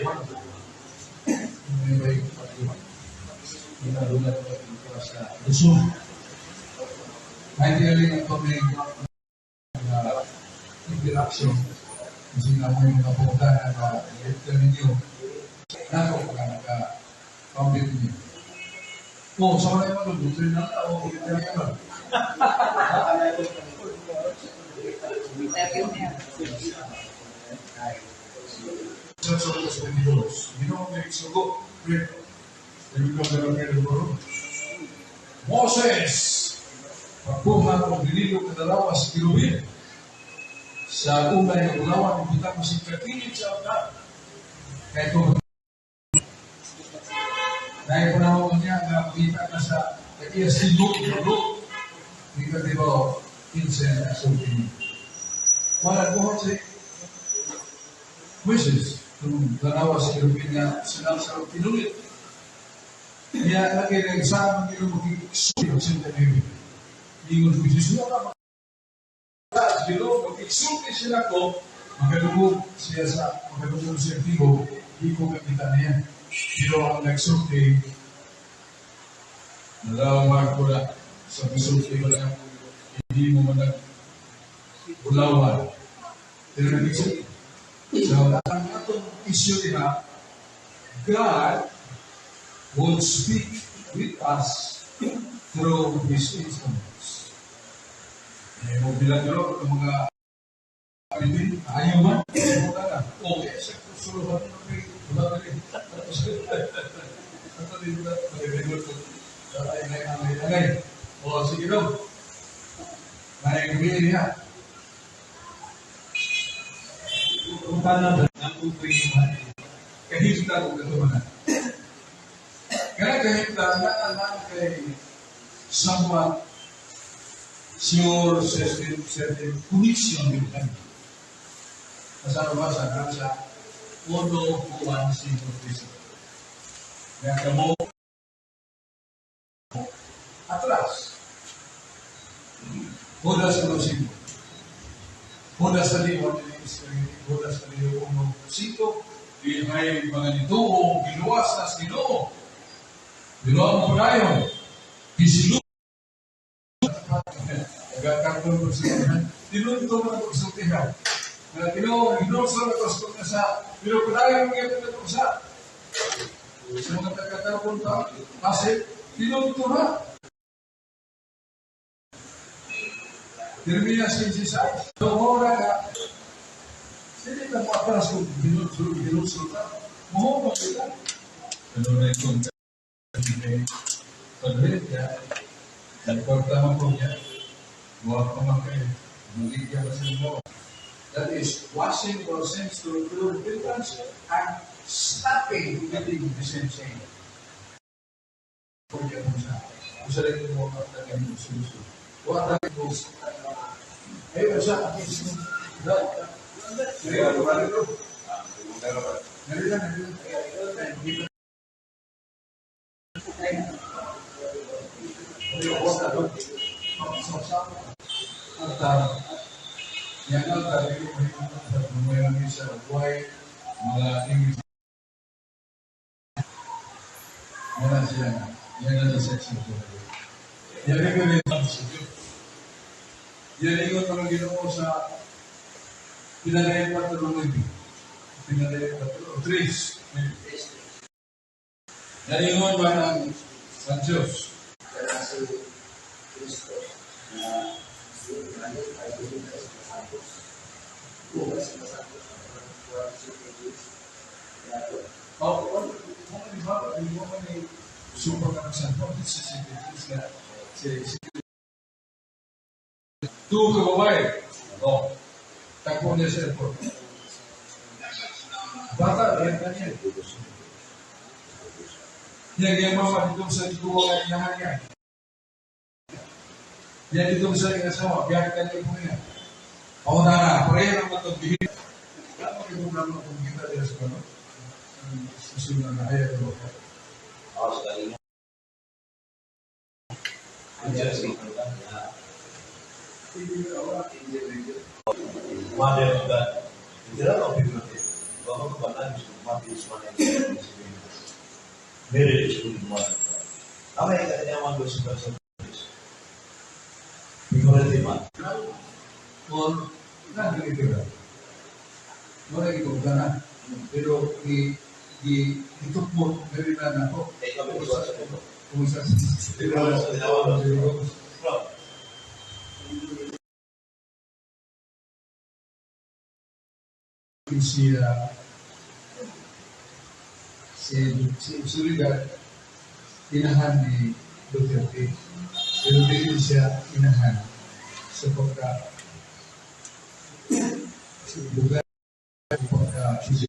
May may ginadulat dito sa Luzon. Ideally, ang kami interaction kasi nga mo yung mga punta na na ninyo nako ka naka-pambit ninyo. Oh, sa mga yung mga na o kaya ba? Sa sa 22. Ginoo may sugo. Moses, pagbuhat og dinilo kadalawa sa kirubin. Sa unay nga bulawan, ibutang mo sa katilid sa altar. Kaya ito, dahil panahon niya nga makita ka sa iya silog, silog. Hindi ka di ba, incense na sulti. Wala buhat si Moises, kung tanawa sa kirubin nga sila sa tinulit. Niya lagi na isa ang ginoo magigsulti ang sinta niya. Ingon ko Jesus, wala ka Ginoo magigsulti sila ko, makadungog siya sa makadungog siya tigo, di ko kakita niya. Pero ang nagsulti, nalawag ko na sa misulti ko lang, hindi mo man nagbulawan. Pero nagsulti. So, ang atong issue niya, God would speak with us through His instruments. Eh, mo bilang garo, ang mga bitin, ayaw man, mo na. Okay, sa kusuro ba wala na rin. Ato din na, pag-record ko. Ay, ay, ay, ay. O, sige daw. May gabi niya. Kung paano ang utoy mo? Kahimta kung katumanan. Kaya kahimta, na kay somewhat sure certain connection with them. Kasama ba sa sa 1 Juan 5:13. Kaya kamo atras. Judas 1:5. Judas tali, Judas tali 1:5. Di may mga nituo, giluwas na sa Ginoo. Giluwas mo padayon. Gisilu. Nagkakarton ko sa tinunto mo na pagsultihan. Na Ginoo, Ginoo sa na na sa, pero padayon mo gyud na sa. Sa mga taga-karton pa, kasi tinunto na. Jeremias 15:6. So, mura ka, sili ka mo atras kung ginulsul ka. Muho ba sila? Ano na itong pagrit niya, nagpagtama ko niya, buha pa man kayo, magigyan ka sa mo. That is, washing our sins through true repentance and stopping committing the same sin. Kung yan mo sa, kung sa rin mo ang tagang sulsul. Wa tayo mo. Ayun, sa akin. Yang altar itu sa buhay mga English. Wala siya. Yan ang section ko. Yan ang Yan ingon mga Ginoo sa pinalay patro maybe. Pinalay patro. Tres. Yan ingon ba ng Diyos? Kaya si Kristo na ay dumunta sa Santos. Bukas sa Santos ang si Jesus. Oh, mo ni ba? Mo ni super ka ng Santos si si si si si Two ka babae. Oh. Tagpo niya sa airport. Bata, yan ka niya. Yan, yung mama dito sa duwa nga inahan niya. Yan dito sa iyang asawa, biyahe ka niya po niya. O na na, pareho naman itong bihit. Wala mo yung problema kung kita diya sa ano. Susunod na hayag ko. Oh, sa galingan. Mother of God. Literal o figurative? Baka ko ba na gusto mo? page 197. Marriage is only one. Tama yung kanyang verse verse verse. Figurative man. Or non-literal. Wala ito na. Pero i i itukmot diri na nako. Eh, kami ko sa ito. Kung sa Bro, si si si Surigao, inahan ni Duterte. Pero dili siya inahan sa pagka sa lugar pagka si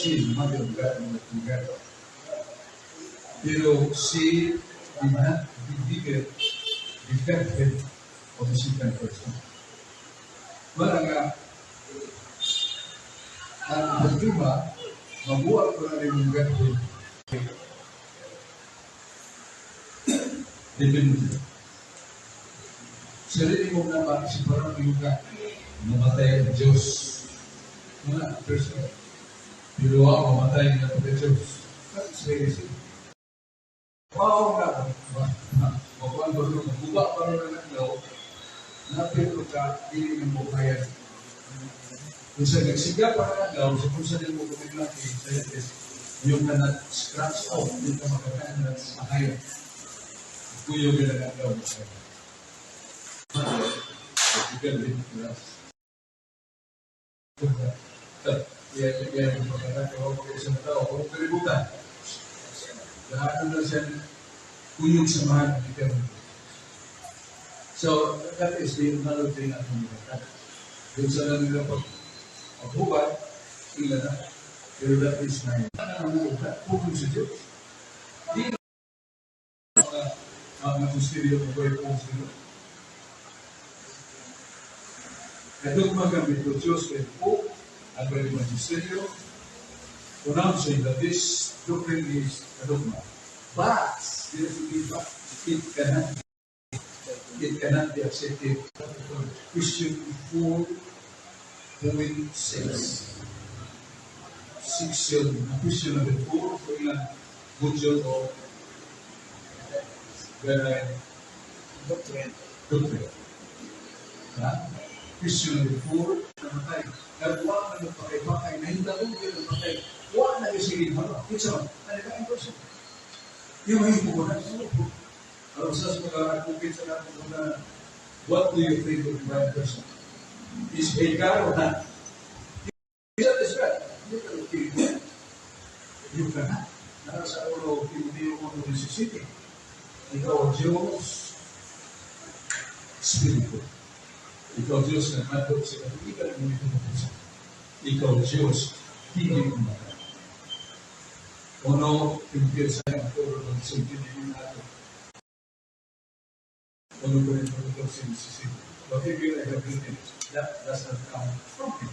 si mother of God, mother of God. Pero she did not deliver the Godhead of the second person. Wala nga ang pagduma, mabuhat ko na rin yung Godhead. Divinity. Sarili mo na ba, si parang yung ka, namatay ang Diyos. Mga person. Pero ako mamatay na pagka Diyos. That's very simple. Wow na, makuan ba rin, mabuba pa rin ang adlaw, napit ka, dili na mo kaya. Kung sa nagsiga pa ng adlaw, sa kung sa di mo kumiglaki, scientist, you cannot scratch off, hindi ka makakain ng sakayan. Kuyo ka ng adlaw mo kaya. You can live with us. Yan yung pagkakatawa ko sa tao, kung kalibutan. Lahat na siya kuyog sa mahal ng eternity. So, that is the analogy na itong nilata. Doon sa lang nila paghubad, ila na. Pero that is na ano ang pugong sa Diyos. Di na mga misteryo ng buhay po sila. Kadugma kami to Diyos kay po ang pwede magisteryo, pronouncing that this doctrine is a dogma. But, there should be but, it cannot be accepted. Question 4.6. Section, question number 4, so ilang module of the doctrine. Doctrine. Ha? Question number 4, namatay. Nagwa na nagpakay-pakay, nahintabo yun nagpakay. Wa na yung sige, ano? It's on. Ano ka ang person? Yung mahimo ko na. Aron sa mga nakukit sa natin na, what do you think of divine person? Is he God or not? Is that is God? Hindi ka okay. You cannot. Nasa ulo, Timoteo 1:17. Ikaw ang Diyos, Espiritu. Ikaw Diyos na nagmadlok sa katuigan ng mga ito. Ikaw Diyos, hindi mamatay. 1 Timoteo sa turo ng sintindi natin. 1 Corinthians 14:16. Whatever I have written, that does not come from me.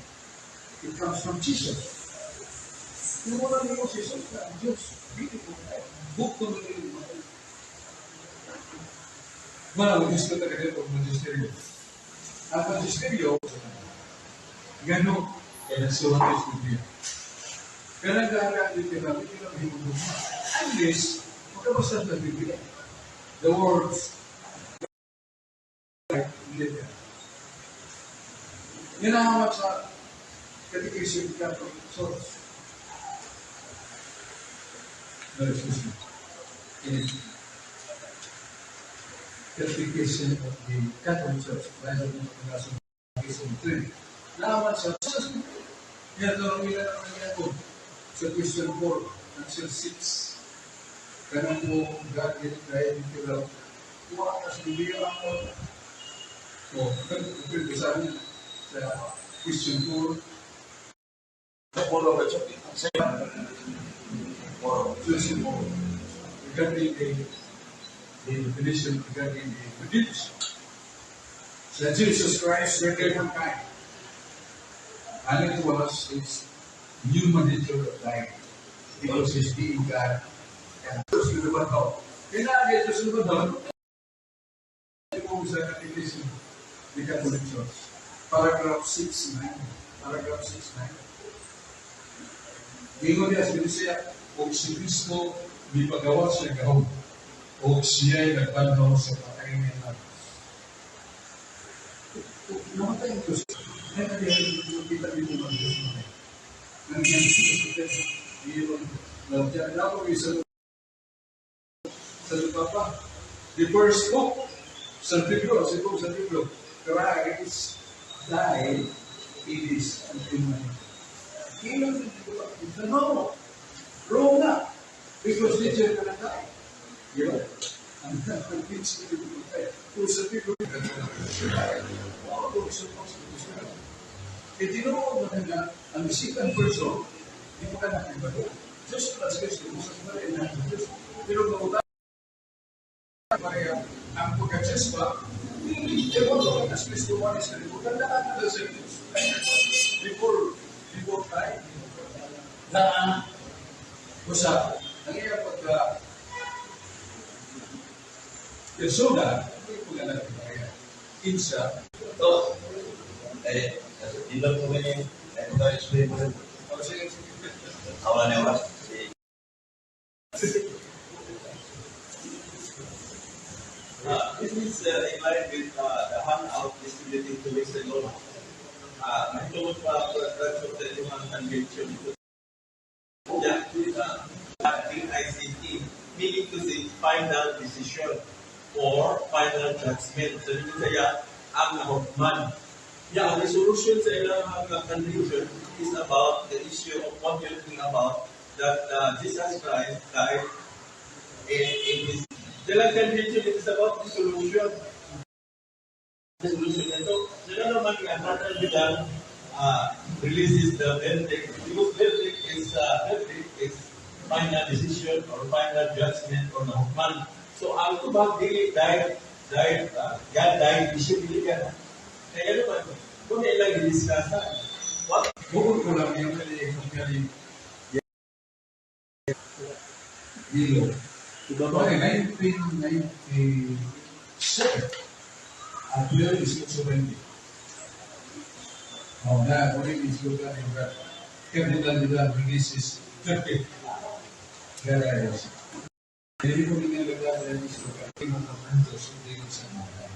It comes from Jesus. Kung wala niyo si Jesus na ang Diyos, hindi ko kaya. Bukto na rin matay. Mana, gusto talaga ito ang magisteryo. Ang magisteryo, gano, kaya nasuwat is Biblia. Kaya nag-aara literal, hindi lang himugugma. Unless, magkabasa sa Biblia. The words, literal. Yan ang amat sa Catechism Catholic Source. No, excuse me. In Catechism of the Catholic Church, dahil sa Catechism 3. Naamat sa yan, tanong nila naman niya ko sa question 4, answer 6. Kanang po, God is dahil literal. Kuha ka sa Biblia ako. So, pwede sabi sa question 4, Moro ba siya? Moro. Question 4, regarding the definition regarding the redemption. Sa Jesus Christ rendered mankind. And it was his human nature of life because he's being God. And Diyos na daw. Kaya na Diyos na daw. Ito sa Catechism, the Catholic Church. Paragraph 6.9. Paragraph 6.9. Ingon niya sa Iglesia, og si Kristo mipagawas sa gahom, og siya'y nagbanhaw sa patay niya. Namatay ang Diyos. Kaya na diyan, makita dito ang Diyos namatay. Nangyari sa sa Papa. The first book, San Pedro, si Book San Pedro, Christ died in his human. No, wrong na. Because nature ka na die. Di ba? Ang nature ka. Kung San Pedro, oh, eh, tinuod na nga, ang second person, di mo ka nakibalo. Diyos plus Kristo, sa Maria na Diyos. Pero mabuta, Maria, ang pagka-Diyos ba, hindi mo ka Kristo one is kalibutan, lahat na sa Diyos. Before time, na usa, ang iyang pagka persona, hindi ko nga natin Maria. Kinsa, So, eh, ilang po ganyan, eh, kung tayo explain mo rin. O sige, sige. Wala na oras. Sige. This is in line with the handout distributed 2 weeks ago. Nagtungod pa branch of the Human Convention. Yeah, DICT, meaning to say final decision or final judgment. So, hindi kaya ang nahukman. Yeah, ang resolution sa ilang mga convention is about the issue of what you're talking about, that Jesus Christ died in his. Dalang convention, it is about the solution. Resolution ito, sila naman nga, Cardinal Vidal releases the verdict because verdict is final decision or final judgment or nahukman. So ang tubag dili died died God died issue dili ka. Kaya naman kung ilang gidiscussa what. Bukod ko lang yung kali kung kali Dilo. Diba ba? Okay, 1997, April 1820. Oh, na, muli is lugar yung Cardinal Vidal releases 30. Kaya yes. Hindi ko ninyo lugar na is lugar. Hindi mo ang Diyos, hindi sa mga.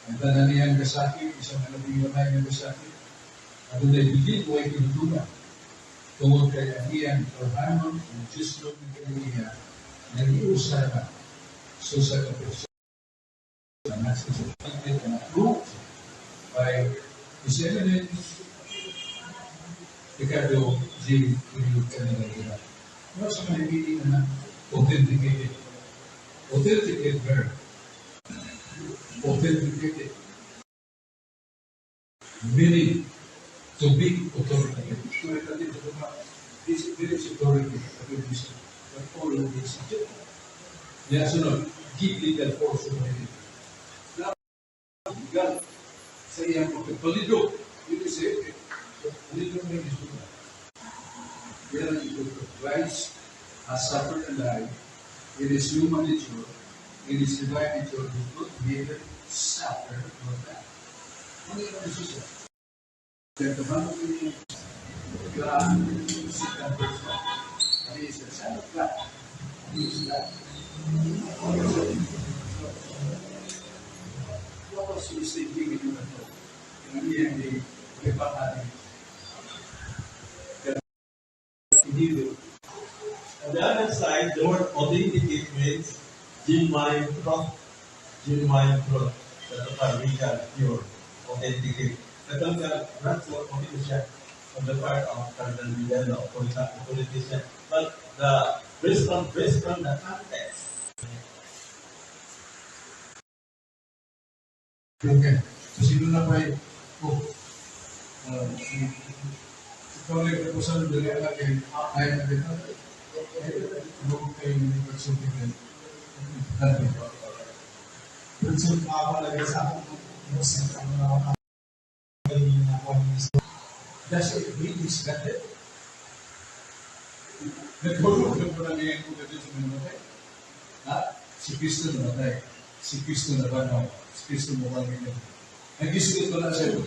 Ang tanan niyang kasakit, isang malabing matay niyang kasakit. At doon ay bigil mo ay kinutunan. Tungod kay ang iyang tawhanon, ang Diyos ng kaniya, nag-iusa na so sa kapersona na sa and approved by His Eminence Ricardo G. Julio Cardinal Vidal. Ano sa mga meaning na authenticated? Authenticate verb. Authenticated. Meaning to be authoritative. Authoritative, this there is authority. But all of this. Yan sunod, give legal force to it. Now, God, sa iyang pagpalido, yun is it. Palido na yung isulat. Yan ang ito. Christ has suffered and died. In his human nature, in his divine nature, did not neither suffer nor die. Ano yung Jesus? Kaya tumama ni God, second person. And he is the Son of God. He is God. So, what was he thinking in ito? Yung iyang di prepare Hindi. On the other side, the word authenticate means genuine truth. Genuine truth. That's real, pure, authenticate. Katong ka, that's what siya on the part of Cardinal Vidal, authority siya. But the based on the context, Okay. So sino na pa oh, ikaw lang katapusan dali na kay ay na kita. Ano kay pagsulti kay Consult na ako lagi sa akong muslim ang mga na ako. Does it mean he's God? Nagpulong ko na ngayon kung ganito sa namatay. Ha? Si Kristo namatay. Si Kristo nabanhaw. Si Kristo mukhang ganyan. Nag-isip ko na siya.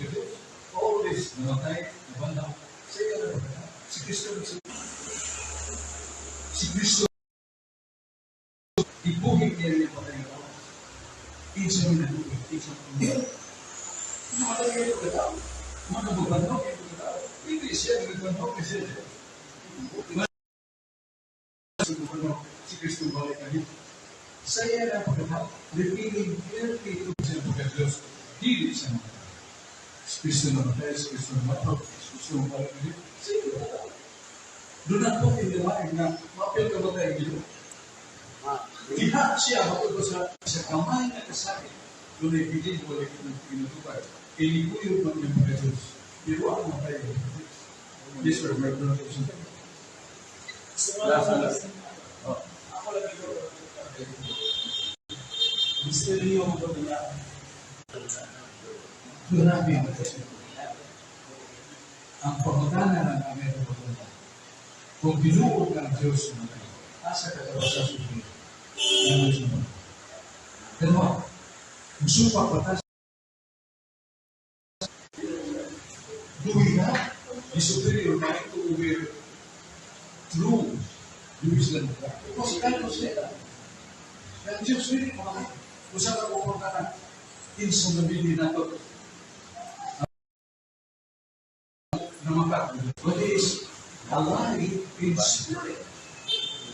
Always namatay, nabanhaw. Siya na ba? Si Kristo si Kristo ibuhi niya niya patay nga tao. Kinsa may nabuhi, kinsa may nabuhi. Namatay kayo ka tao. Mga bubanok kayo ka tao. Hindi siya nagbanok siya. Si Kristo balik kami. Sa iya na pagkatao, revealing clearly to siya pagka-Diyos, dili siya mamatay. Si Kristo namatay, si Kristo namatay, si Kristo balik kami. Sige, do not put in the mind na mapil ka ba tayo Ginoo? Diha siya matod sa kamay na kasakit. Doon ay bilin wala ng pinatupad. Inikuyog man yung mga Diyos. Pero ang matay ko. Yes, sir. May pronunciation. Last na last. Oh. Ako lang ito. Misteryo mo ba niya? Grabe ang kasi. Ang pangutana ng aming pagpunta. Kung binuod ng Diyos namatay, asa ka daw sa susunod? Ano siya mo? Pero, musupak batas. Do we have the superior mind to over true wisdom of God? Because kaya ko siya. Ang Diyos really mamatay. Kung saan ako pupunta na, insa na bili nato namatay. But he is alive in spirit.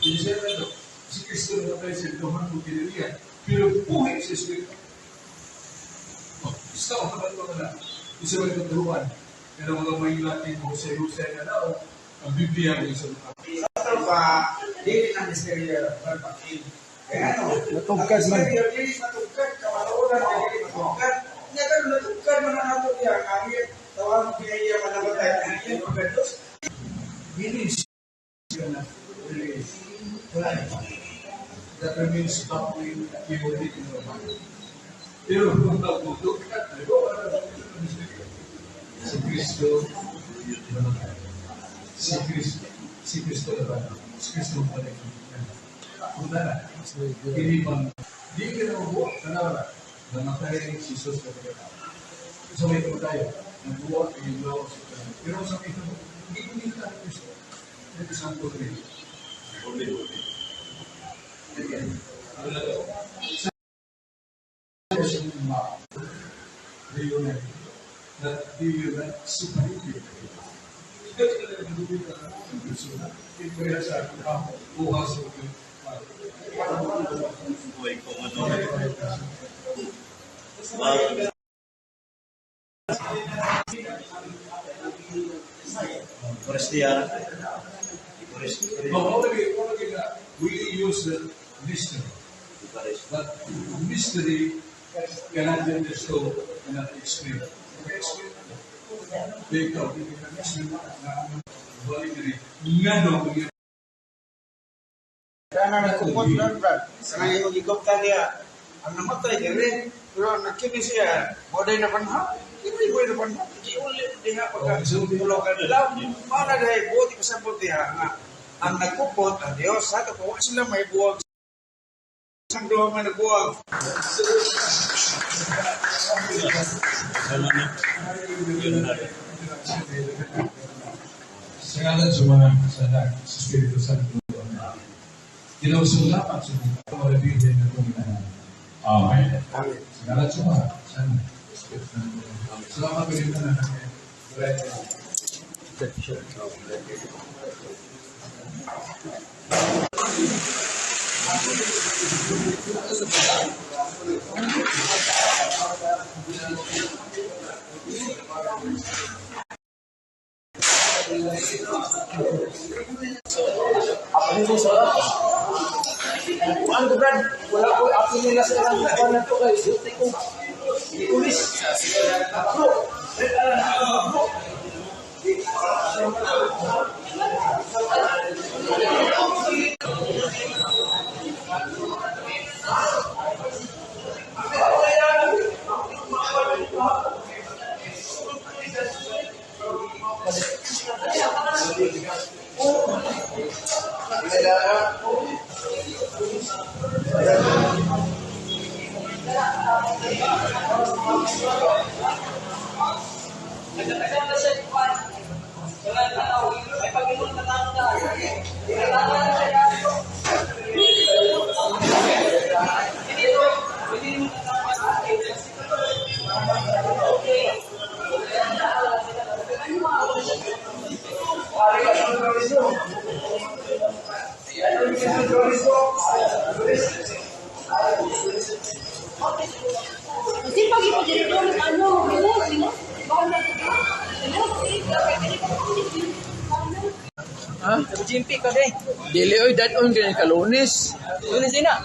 Hindi siya ito. Si Kristo namatay sa Tuhan kung kiniliyan. Pero buhi sa Espiritu. Oh, isa ko naman ko na. Isa ba itong turuan? Pero mga may lating Jose-Jose na daw, ang Biblia mo sa mga. Ato pa, dili na misteryo, pagpakil. Kaya ano, Natugkad man. Misteryo, dili matugkad, kamalunan, dili matugkad. Nya karon natugkad man ang ato diya, ang iyang tawag pinaiya manabatay, ang iyang pagkados. Dili siya na really wala. That remains battling theory in our mind. Pero kung nagbuto ka, di ba, wala na misteryo. Si Kristo, namatay. Si Kristo, si Kristo na si Kristo balik. Punta na. Hindi bang, di ka na mabuo, kanara, namatay si Jesus na pagkatao. So may ito tayo, nabuo ang iyong sa kanya. Pero sa ito, hindi ko dito tayo Kristo. Ito sa Santo Cristo. Sa reunite, that he will not separate you. Kaya sa bukas Buhay ko ano. Forestier. Forestier. But already we use the mystery. But mystery cannot be understood, cannot be explained. Okay, explain. Ikaw, hindi ka explain na ano, balik rin. Ngano, Kaya na nagkumot lang, Brad. Sa nga yung gigopta niya, ang namatay dire, pero nakini siya, moday na panha, hindi ko na panha, di uli diha pagka tulo ka nila. Mana dahil buot ipasabot diha nga ang nagkupot ang Dios sa ato wa sila may buwag sang duha man nagbuwag. Sama na. Yun na. Sa ngalan sa mga sa Anak, sa Espiritu Santo. Amen. Ginoo salamat sa mga marabili na itong inahan. Amen. Amen. Sa ngalan sa mga sa Anak, sa Espiritu Santo. Amen. Salamat rin na namin. Maraming Kuan ko Brad, wala ko ato nila sa ilang kuan na to kay duty ko. Iulis. Bro, bro. Nagkatagal na siya kuan. Wala tanaw, ay pag Kasi pag ipagdito, ano, ano, ano, baka na, ano, Ha? GMP ka de. Dili oy dadon kay kalunes. Lunes din na.